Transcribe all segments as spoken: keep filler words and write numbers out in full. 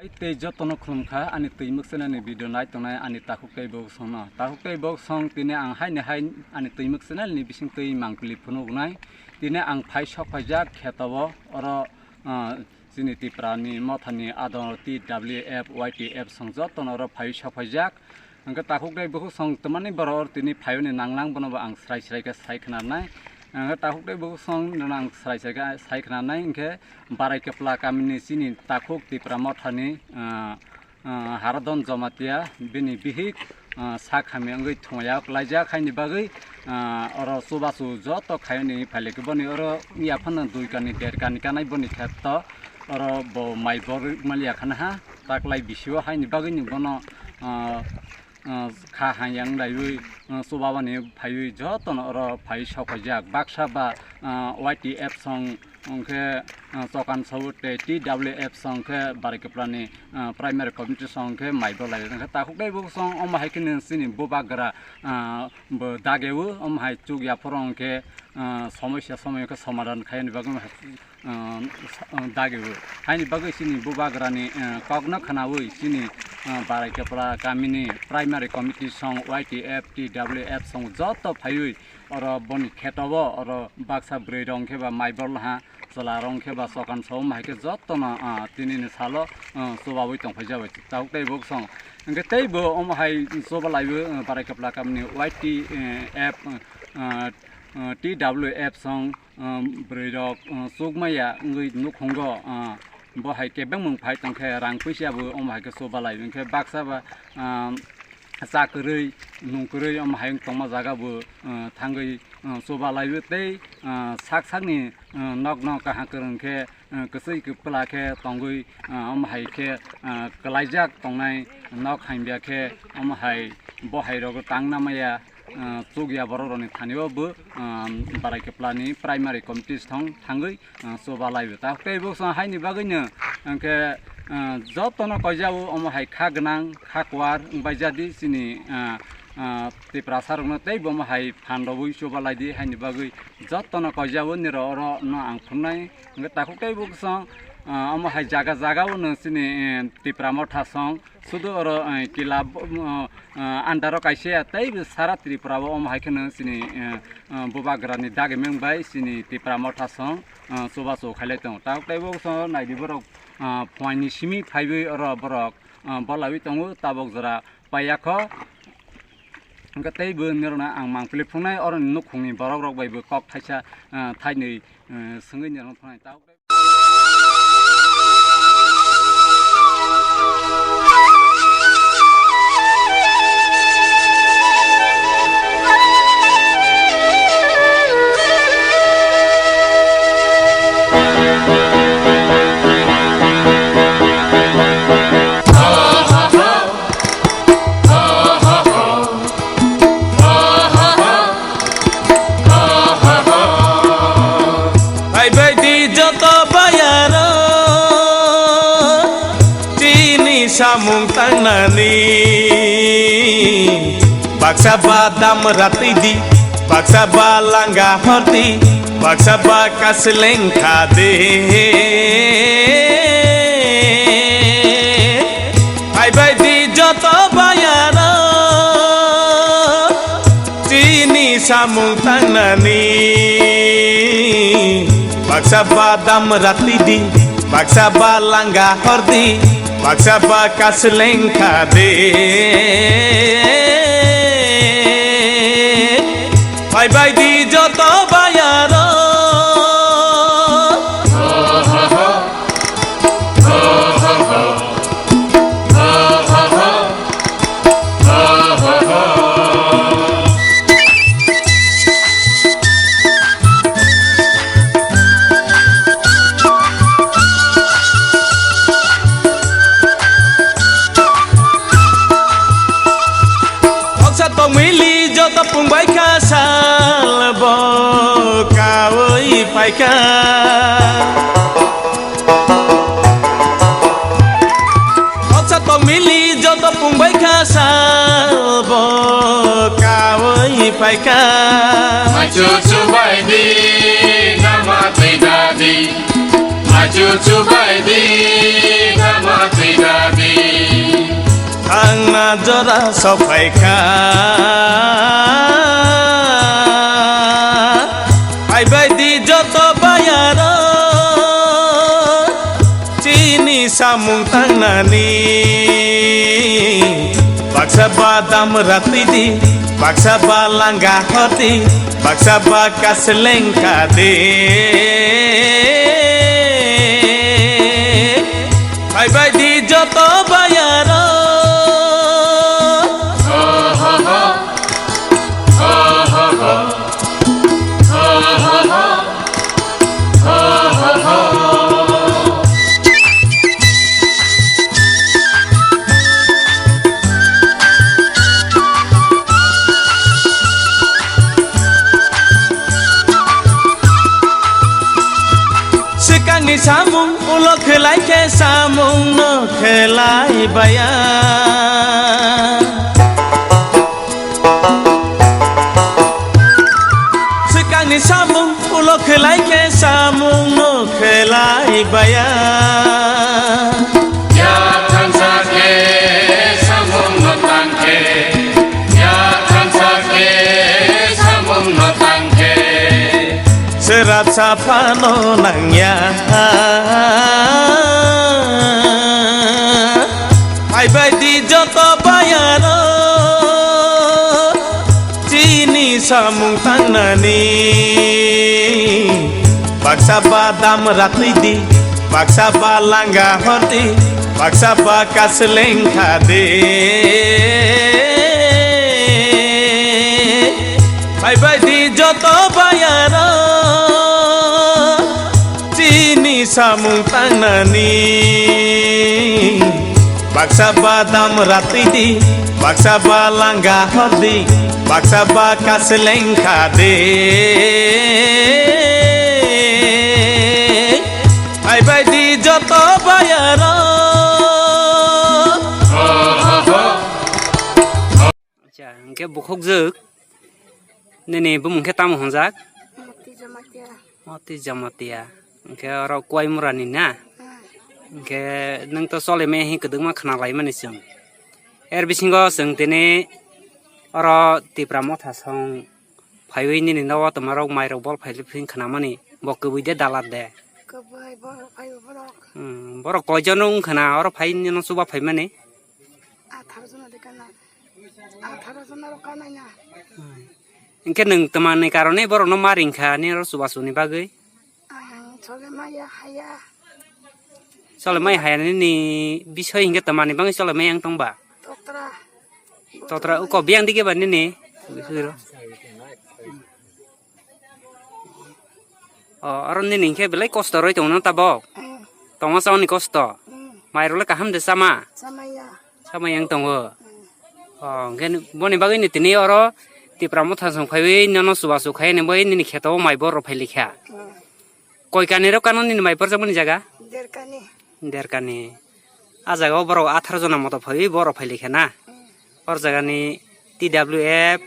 Tei jotono khulumkha ani twimwk channel ni video nai tongnai ani takhuk tei bok songno. Takhuk tei bok song tini ang haini hai ani twimwk channel ni bising twi mangpili phunuknai. Tini ang phai sok phaijak kheto o oro, ah, chini Tipra ni motha ni adon T W F, Y T F song jotono oro phai sok phaijak. Hwnkhe takhuk tei bukhuk song twmani borok oro tini phaiwi ni nanglang bono bo ang srai srai khe sai khna nai. Hwnkhe takhuk tei bukhuk song no ang srai srai khe sai khna nai hwnkhe Barai Kepla kamini chini takhuk Tipra mothani, ah, ah, Haradon Jamatia bini bihik, ah, sak hamya wngwi thwngya klaijak haini bagwi, ah, oro chubachu joto khaiyoni phailekhe boni oro yaphano dui kani der kani kanai boni kheto oro bo mai borwi maliya khana ha. Taklai bisio haini bagwi ni bono, ah, ah, kha hayang daiwi, ah, chubabani phaiwi jotono oro phai sokhaijak. Baksa ba, ah, Y T F song hwnkhe, ah, Chokan Sabu tei T W F song khe Barai Kiplani, ah, primary committee song khe mai bolai. Hwnkhe takhuk tei bo song omo hai khe chini bubagra, ah, bo dageo omo hai chukya phoro hwnkhe, ah, somosya somoi khe somadhan khaiyani bagwi ah, sa-, ah, dagio. Haini bagwi chini bubagrani, ah, kokno khwnawi chini, ah, Barai Kepla kamini primary committee song Y T F, T W F song joto phaiwi oro boni kheto o oro baksa bwrwi rok khe ba mai borlaha chwla rok khe ba Chokan Sabu hai khe jotono, ah, tinini salo, ah, chubawi tongphai jabai. Takhuk tei bo song hwnkhe tei bo omo hai chuba laiwi, ah, Barai Kepla kamini Y T F, ah, ah, T W F song um, bwrwi rok, um, chukmaya wngwi nukhungo, um, bo hai kebengmung phai tongkhe rang puisa bo omo hai khe chubalai hwnkhe baksa ba, um, cha kwrwi nung kwrwi omo hai wng tongma jaga bo, um, thangwi, um, chubalaio tei, um, sak sakni, um, nokno kaham kwrwng khe, um, kwchwi kwpla khe tongwi, um, omo hai khe, um, kwlaijak tongnai nok hamya khe omo hai bo hai rok tangna maya. Ah, chukya borok rokni thani o bo, ah, Barai Kiplani primary committee thong thangwi, ah, chubalaibo. Ta tei bo song haini bagwino hwnkhe, ah, jotono koijao omo hai kha gwnang, kha kwar wngbai jadi chini, ah, ah, Tiprasa rokno tei bo omo hai phan rwui chubalaidi haini bagwi jotono koijao nirok oro no ang phunuknai. Hwnkhe takhuk tei bo song, ah, omo hai jaga jaga o no chini, eh, Tipra Motha song. Sudu oro, eh, kila bo-, mo-, eh, andaro kaisa ya, tei bo sara Tripura o omo hai kheno chini, eh, eh, bubagrani dagimung bai chini Tipra Motha song, eh, chubachu khailai tongo. Tabuk tei bo song naidi borok, eh, phuaini simi phaiwi oro borok, eh, bolawi tongo, tabuk jora paiyakho. Hwnkhe tei bo nirokno ang mangpili phunuknai, oroni nukhungni borok rok bai bo kok thaisa, eh, thainwi, eh, swngwi nirokno phunuknai. Tabuk tei Phaibai di joto bayaro, chini samung tangnani. Baksa ba damra twi di, baksa ba langa hor di, baksa ba kasleng kha de. Phaibai di joto bayaro, chini samung tangnani. Baksa ba damra twi di, baksa ba langa hor di, baksa ba kasleng kha de. Phaibai di joto bayaro. Thoksa tongmili joto pungbai kha sal bo kaui phaikha. Khoksa tongmili joto pungbai kha sal bo kaui phaikha. Machu chubai di, nama twi da di. Machu chubai di, nama twi da Jora sophaikha, phaibai di joto bayaro, chini samung tangnani. Baksa badam ratwi di, baksa balanga hoti, baksa baka selengka de. Phaibai di joto bayaro. Swkangni samung ulo khlai khe samung no khlai baya. Swkangni samung ulo khlai khe samung no khlai baya. Ya thansa khe samung no tang khe, ya thansa khe samung no tang khe. Serat saphano nangya. Phaibai di joto bayaro, chini samung tangnani. Baksa badam ratwi di, baksa balanga hoti, baksa baka selengkha de. Phaibai di joto bayaro, chini samung tangnani. Baksa badam ratwi di, baksa balanga hoti, baksa baka selengkha de. Phaibai di joto bayaro. Acha, hwnkhe bukhukjwk, nini bumung khe tamo hwnjak? Moti Jamatia. Moti Jamatia. Hwnkhe oro Kuaimurani na? Hmm. Hwnkhe nwng to chole maya hwn kwdwkma khna laimani chwng. Er bisingo chwng tini oro Tipra Motha song phaiwi nini nogo twmarok mairok bol phailwi phwing khnamani, bo kwbwi de dalat de? Kwbwi, borok phaibo borok. Hmm, borok koijon wng khna oro phai nini no chuba phaimani? Atharo jona de kana. Atharo jona rok kanai na. Hmm. Hwnkhe nwng twmani karone borokno ma ringkha nini oro chuba chuni bagwi? Ang chole maya haya. Chole mai haya nini bisoi hwnkhe twmani bagwi chole mai ang tongba? Totra. Totra uko biyang dike ba nini? O, oro nini hwnkhe belai kosto roi tongo na tabok? Hmm. Tongo chawani kosto? Hmm. Mairok le kaham de chama? Chamaya. Sama yang tongo. Hmm. O, hwnkhe boni bagwi ni tini oro Tipra Motha song phaiwi nono chubachu khai ni bai nini kheto o mai bor rok phai likha. Hmm. Koi kani rok kano nini mai borjak mani jaga? Derkani. Derkani. A jaga o borok atharo jona moto phaiwi bor rok phai likha na? Hmm. Or jaga ni T W F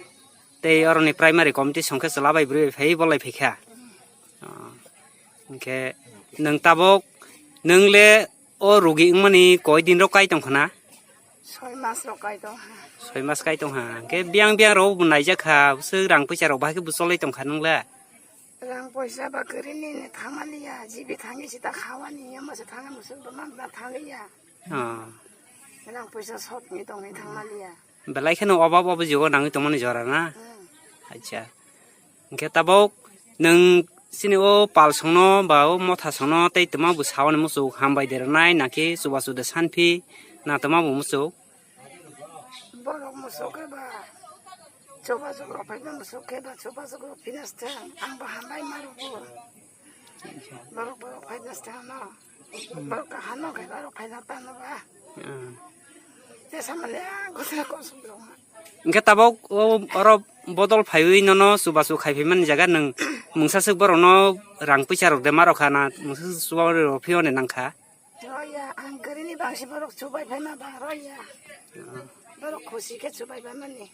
tei oro ni primary committee song khe chwla bai bwrwi bai phaiwi bolai phaikha. Hmm. O, hwnkhe nwng tabok nwng le o rugi wngmani koi din rok kai tongkha na? Soi mas rok kai tongkha. Soi mas kai tongkha. Hwnkhe biyang biyang rok bo naijak kha, bwswk rang puisa rok bahai khe bo choloi tongkha nwng le? Rang puisa ba kwrwi nini thangmani ya, jibi thangwi sita khawani, omo se thangwi musuk bo mamda thangwi ya. O. Rang puisa sot ni tongwi thangmani ya. Belai kheno obab obo jugo nangwi tongmani jora na? Hmm. Acha. Hwnkhe tabok nwng chini o pal songno ba o motha songno tei twma bo saoni muchuk hambai de rwnai nakhe chubachu de sanphi na twma bo muchuk? Borok muchuk khe ba chubachu rok phai muchuk khe ba chubachu rok phina stang ang bo hambai ma rwgo. Borok borok phai stang no. Borok kaham no khe borok phai tano ba. Hmm. Te samale ang kosok rok. Hwnkhe tabok o oro bodol phaiwi nono chubachu khai phaimani jaga nwng mungsa swk borokno rang puisa rok de ma rokha na mungsa swk chuba rok phiyoni nangkha? Roya, ang kwrwini bangsi borok chubai phaima bang roya. Borok khusi khe chubai phaimani.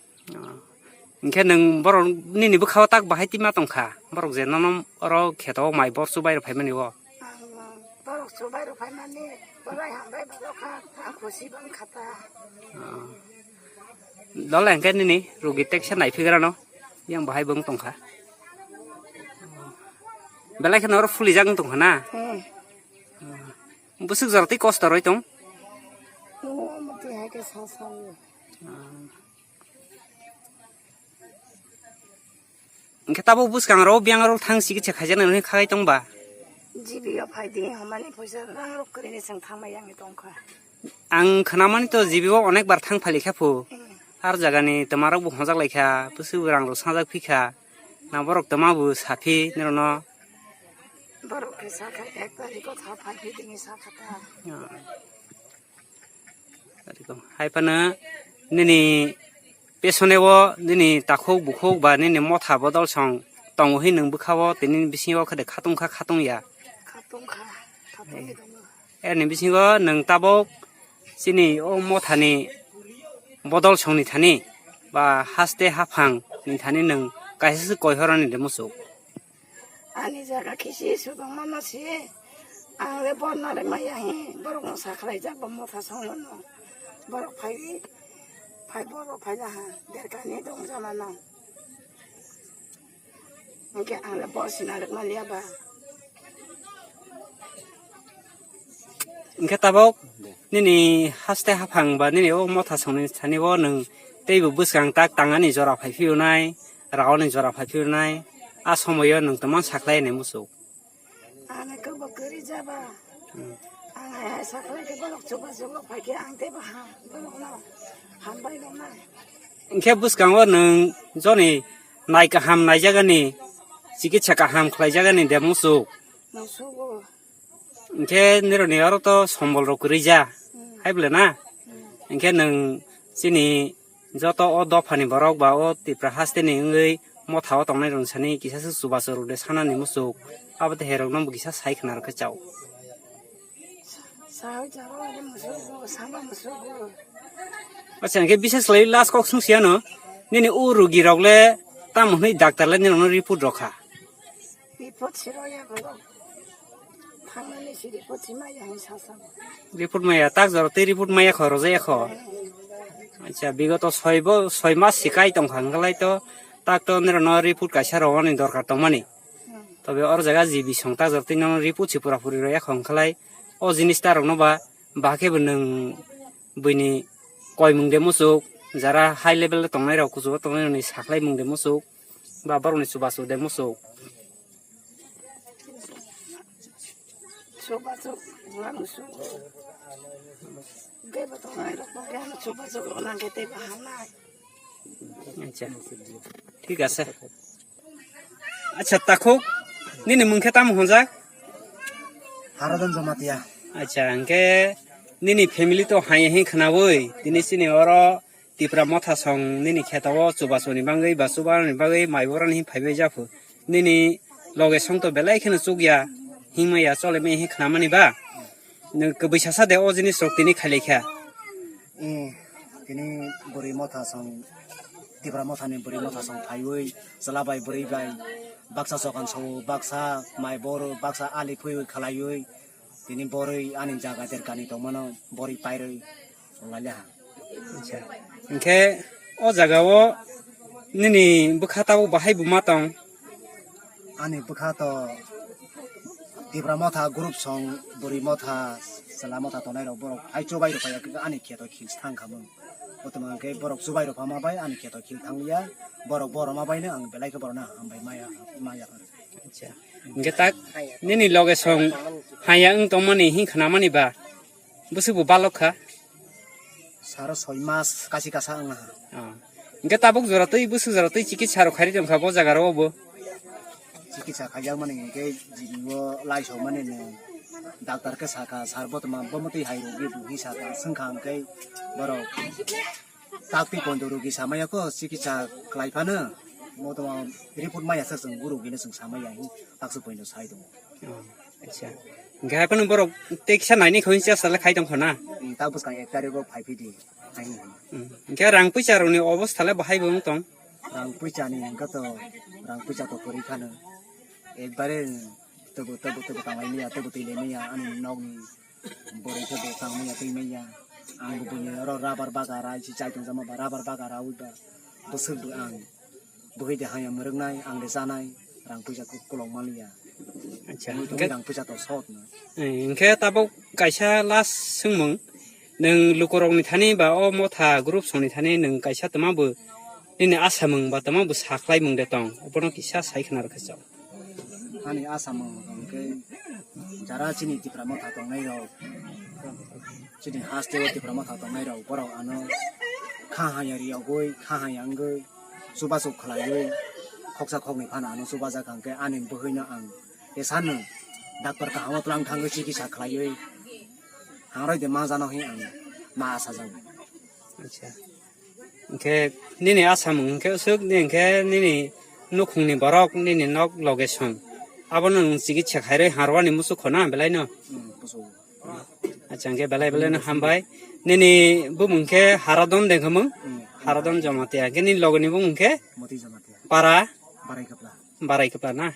Hwnkhe nwng borok nini bwkhao tak bahai tima tongkha? Borok je nono oro kheto mai bor chubai rok phaimani o. Ang borok chubai rok phaimani, borai hambai borok kha, ang khusi bang khata. Dole hwnkhe nini rugi teksa naipigrano yang bahai bo wng tongkha. Belai kheno oro fulijak wng tongkha na? Hmm. Bwswk jora tei kosto rwi tong? Oh, mati hai khe sa sa o. Hwnkhe tabuk bwskango biyang rok thang chikitsa khaijak nai hwnwi khagai tong ba? G B o phai di, hamani phaisa rang rok kwrwini chwng thangmai yang tongkha. Ang khnamani to G B o onek bar thang phai kha phu. Hmm. Har jagani twma rok bo hojak lai kha, bwswk rang rok sajak phi kha. Na borok twma bo sa phi nirok no. Borok khe sa kha ek tarikh o tha phai phi tini sa kha ta. Hmm. Hai phano nini pesone o nini takhuk bukhuk ba nini motha bodol song tongo hi nwng bwkha o tini bisingo khe de khatung kha khatung ya. Khatung kha, khatung khe tongo. Erni bisingo nwng tabuk chini o mothani bodol songni thani ba haste haphang ni thani nwng kaisa se koi horani de muchuk. Ani jaga kisi sudong mano si. Ang le bor na le maya hi. Borok no sakhlai jak bo motha song no. Borok phai phai borok phai ha. Derkani dong jama no. Hwnkhe ang le bor sina rwk maliya ba. Hwnkhe tabuk nini haste haphang ba nini o motha songni thani o nwng teibo bwskang tak tangani jora phai phiyunai, raoni jora phai phiyunai, a somoyo nwng tongma sakhlai nai muchuk. Ang khe bo kwrwi jaba. Hmm. Ang hai hai sakhlai khe borok chuba chuba phai khe ang teibo ha, borok no hambai rok na. Hwnkhe bwskango nwng joni nai kaham naijagani, chikitsa kaham khlaijagani de muchuk. Musugo. Hwnkhe nironi oro to sombol rok kwrwi ja, hmm, hai bole na? Hmm. Hwnkhe nwng chini joto o dophani borok ba o Tripura hasteni wngwi motha o tongnai rok sani kisa se chubachu rok de sanani muchuk, abo de herok no bo kisa sai khna rok khe chao. Sa-, sa-, sa-, musugo, sama musugo. Acha, hwnkhe bises lai last kok sung siya no, nini o rugi rok le tamo hwnwi doctor le nini report rok kha? Report siro ya borok. Thangmani si report si maya hin sa sa. Report maya, tak jora tei report maya kho, rojak ya kho. Acha, bigoto soi bo, soi mas si kai tong kha, hwnkhe lai to, tak to nirok no report kaisa rwmani dorkar tongmani. Hmm. Tobe or jaga G B song tak jora tei no report si pura puri rw ya kho, hwnkhe lai o jinis ta rok no ba, ba khe bo nwng buini koimung de muchuk, jara high level tongnai rok, kuchugo tongnai rok ni sakhlai mung de muchuk, ba borok ni chubachu de muchuk. Chubachu, chubachu. Teibo tongnai rok bo khe ano chubachu rok nang khe teibo hamnai. Acha. Thik ase. Acha, takhuk, nini mung khe tamo hwnjak? Haradhan Jamatia. Acha, hwnkhe nini family to hai hin khnawi, tini chini oro Tipra Motha song nini kheto o chubachuni bagwi ba chubarani bagwi mai borani hin phaibai japhu. Nini loge song to belai kheno chukya, himya, cholemya hin khnamani ba? Nwng kwbwi sasa de o jinis rok tini khailai kha. Eh, tini bwrwi motha song, Tipra mothani bwrwi motha song phaiwi, chwla bai bwrwi bai baksa chokan sao, baksa mai boro, baksa ali phuiwi khalaiwi, tini bwrwi ani jaga derkani tongmano bwrwi pairwi. Wnglailiha. Acha. Hwnkhe o jaga o nini bwkha tabuk bahai buma tong? Ani bwkha to Tipra motha group song, bwrwi motha, chwla motha tongnai rok borok hai chubai rok phaiya khe ani kheto khil thang kha mung. Botoma hwnkhe borok chubai rok phama bai ani kheto khil thang ya. Borok borok ma bai no ang belai khe borok no hambai maya maya. Acha. Hwnkhe tak nini loge song haya wng tongmani hin khnamani ba? Bwswk bo balok kha? Saro soi mas kasi kasa wng ha. Ah. Hwnkhe tabuk jora twi bwswk jora twi chikitsa rok khairi tong kha bo jaga rok bo? Chikitsa khaijak mani hwnkhe G B o lai sok mani no doctor khe sakha, sar botoma bo mwtwi hai rok di buhi sakha, swngkha hwnkhe borok tak twi poito rogi samaya ko chikitsa khlai phano, mo to report maya sa chwng guru gino chwng samaya hi taksa poito sai tongo. Oh, acha. Hwnkhe hai phano borok tei kisa naini khon chesta le khai tong khona? Hmm, tak bwskang ek tarikh o phai phidi. Hai. Hmm. Hwnkhe rang puisa rokni obostha le bahai bo wng tong? Rang puisa ni hwnkhe to rang puisa to kwrwi phano. Ekbare tebo, tebo, tebo tanglai maya, tebo twi lai maya, ani nokni boroi khe bo tang maya, twi maya. Ang bo buini oro rubber baga rai si chai tong jama ba rubber baga raui ba bwswk bo ang bwhwi de haya mwrwknai ang de chanai rang puisa kok kolok manliya. Acha. Ang tong rang puisa to sot no. Eh, hwnkhe tabuk kaisa last swngmung. Nwng lukurokni thani ba o motha group songni thani nwng kaisa tma bo nini asamung ba tma bo sakhlaimung de tong? Obono kisa sai khna rwkha chwng. Ani asamung hwnkhe jara chini Tipra motha tongnai rok, chini haste o Tipra motha tongnai rok, borok ano kha haya riyogwi, kha haya wngwi, chubachu khlaiwi, khoksa khoknwi phano ano chubajak hwnkhe ani bwhwino ang esano doctor kahamo twlang thangwi chikisa khlaiwi hangroi de ma jano hi ang ma asajago. Acha. Hwnkhe nini asamung hwnkhe usuk ni hwnkhe nini nukhungni borok nini nok loge song. Abono nwng chikitsa khairwi harwani muchuk khona belai no? Hmm, kuchuk. Acha, hwnkhe belai belai no hambai. Nini bumung khe Haradon de hwmung? Hmm. Haradon Jamatia. Hwnkhe nini logoni bumung khe? Moti Jamatia. Para? Barai Kapla. Barai Kapla na?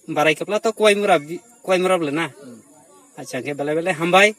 Barai Kapla to Kuaimura bi-, Kuaimura bwle na? Hmm. Acha, hwnkhe belai belai hambai.